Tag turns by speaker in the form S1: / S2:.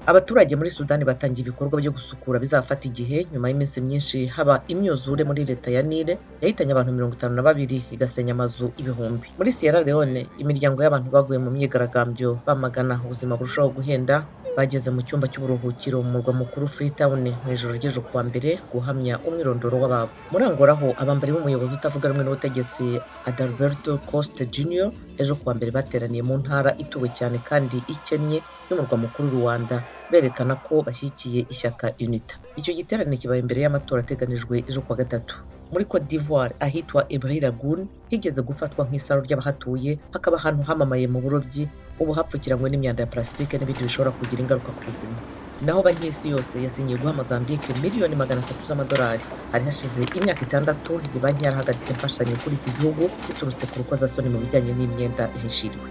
S1: Abaturage muri Sudani batangiye ibikorwa byo gusukura bizafata igihe nyuma y'iminsi myinshi haba imyuzure muri leta ya Nile yahitanye abantu 52, igasenya amazu ibihumbi. Muri Sierra Leone, imiryango y'abantu baguye mu myigaragambyo bamagana ubuzima burushaho guhenda bageze mu cyumba cy'uburuhukiro mu murwa mukuru Freetown mu ijoro ry'ejo kuwa mbere guhamya umwirondoro w'ababo. Muri Angola ho, abambari b'umuyobozi utavuga rumwe n'ubutegetsi Adalberto Costa Jr ejo kuwa mbere bateraniye mu ntara ituwe cyane kandi ikennye y'umurwa mukuru Luanda, berekana ko bashyigikiye ishyaka UNITA. Icyo giterane kibaye imbere y'amatora ateganijwe ejo kuwa gatatu. Muri Cote d'Ivoire, ahitwa Ebri Lagoon higeze gufatwa nk'isaro ry'abahatuye, hakaba ahantu hamamaye mu burobyi, ubu hapfukiranywe n'imyanda ya plastique n'ibindi bishobora kugira ingaruka ku buzima. Naho Banki y'Isi Yose yasinyiye guha Mozambique miliyoni 300 z'amadolari. Hari hashize imyaka 6 iyi banki yarahagaritse imfashanyo kuri iki gihugu biturutse ku rukozasoni mu bijyanye n'imyenda yahishiriwe.